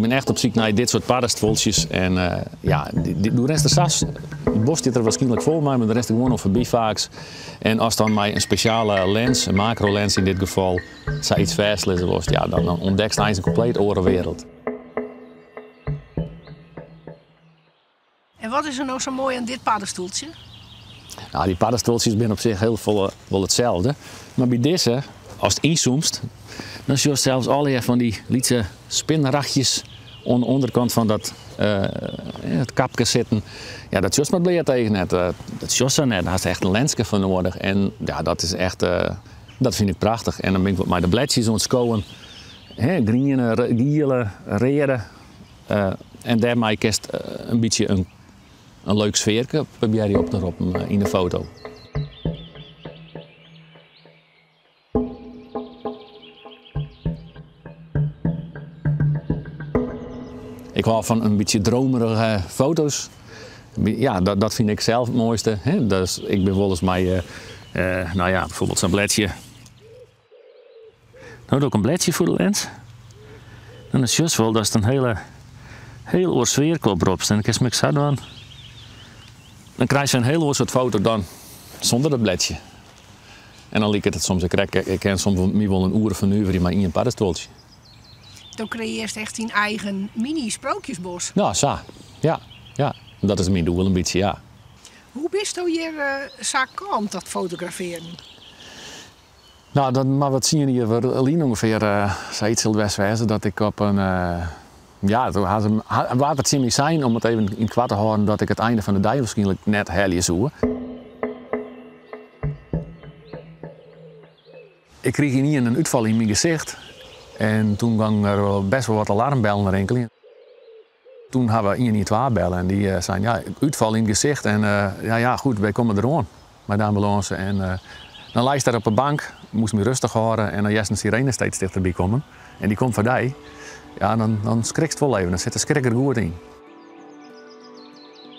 bin echt op syk nei dit soart paddestuoltsjes. En ja, doe rinst der sa, it bosk stiet der wierskynlik fol mei, mar dêr rinst der gewoan oan foarby faaks. En ast dan mei in spesjale lens, in makrolens yn dit gefal, sa iets fêstlizze wolst, ja, dan ûntdekst eins in kompleet oare wereld. En wat is der no sa moai oan dit paddestoeltsje? Nou, dy paddestuoltsjes binne op sich hiel folle wol itselde. Mar by dizze, ast ynzoomst, dan sjochst sels allegear fan dy lytse spinragjes oan de ûnderkant fan dat it kapke sitten. Ja, dat sjochst mei it bleate each net. Dat sjochst sa net. Dêr hast echt in lenske foar noadich. En ja, dat is echt, dat fyn ik prachtich. En dan bin ik wat mei de bledsjes oan it skowen. Hè, griene, giele, reade. En dêrmei kinst in bytsje in leuk sfearke probearje op te roppen yn de foto. Ik hâld fan in bytsje dromerige foto's. Ja, dat fyn ik sels it moaiste. Dus ik bin wolris mei, no ja, bijvoorbeeld sa'n bledsje. No doch ik in bledsje foar de lens. Dan sjochst wol datst in hiele, hiel oar sfearke opropst. En dan kinst 'm ek sa dwaan. Dan krijst in hiel oar soart foto dan sûnder dat bledsje. En dan liket it soms ek krekt, ik kin soms my wol in oere fernuverje mei ien paddestuoltsje. Do kreëarrest echt dyn eigen mini-sprookjesbos. No, sa. Ja, ja. Dat is myn doel in bytsje, ja. Hoe bisto hjir sa kaam, dat fotografearjen? No, dat moat wat tsien jier lyn ûngefear sayts sil it west wêze dat ik op in, ja, doe ha se, waard der tsjin my sein, om it even yn it koart te hâlden, dat ik it einde fan de dei wierskynlik net helje soe. Ik krige ynienen in útfal yn myn gesicht en toen gongen der best wol wat alarmbellen rinkeljen. Toen ha we 112 belle en dy seinen, ja, útfal yn it gesicht en ja, ja, goed, wy komme deroan mei de ambulânse. En dan leist dêr op 'e bank, moast my rêstich hâlde en dan hearst in sirene steeds tichterby kommen en dy komt foar dy. Ja, dan skrikst wol even, dan sit de skrik der goed yn.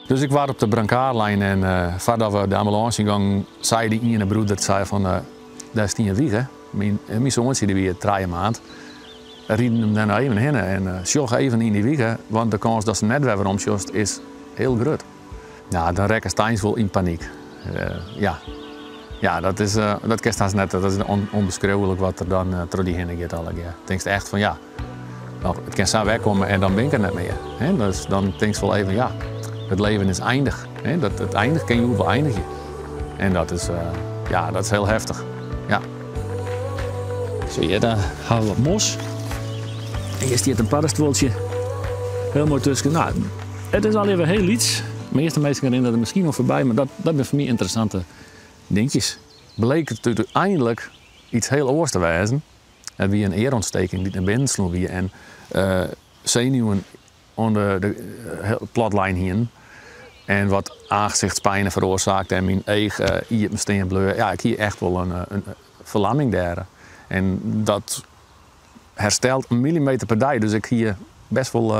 Dus ik waard op de brancard lein en foardat we de ambulânse yn gongen, sei dy iene broeder, sei fan, dêr stie in wige, myn soantsje dy wie 3 maand. Riden him dêr no even hinne en sjoch even yn dy wige, want de kâns datst him net wer werom sjochst is hiel grut. Ja, dan rekkest eins wol yn panyk. Ja. Ja, dat is, dat kinst hast net, dat is ûnbeskriuwlik wat der dan troch dy hinne giet allegear. Tinkst echt fan ja, no, it kin sa wer komme en dan bin ik der net mear. Hè? Dus dan tinkst wol even ja, it leven is eindich. Hè? Dat, it eindig kin hjoed wol eindigje. En dat is, ja, dat is hiel heftich. Ja. Zo ja, daar ha we wat mos. En hjir stiet in paddestuoltsje. Hiel moai tusken. No, it is allegear hiel lyts. De measte minsken rinne der miskien wol foarby, mar dat, dat binne foar my ynteressante dinkjes. Bleek it úteinlik iets hiel oars te wêzen. It wie in earontsteking dy't nei binnen sloen wie en senuwen oan de plat lein hienen. En wat aangesichtspijnen feroarsaakte en myn each iepen stean bleau. Ja, ik hie echt wol in ferlamming dêr. En dat herstelt in millimeter per dei. Dus ik hie best wol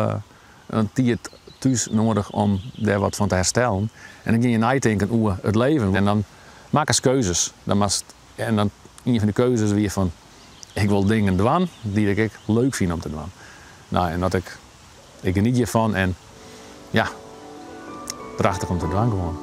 in tiid thús noadich om dêr wat fan te herstellen. En dan gean je neitinken oer it leven. En dan makkest keuzes. Dan moatst, en dan ien fan de keuzes wie fan, ik wol dingen dwaan dy't ik ek leuk fyn om te dwaan. No, en dat ik, ik geniet hjirfan en ja, prachtich om te dwaan gewoan.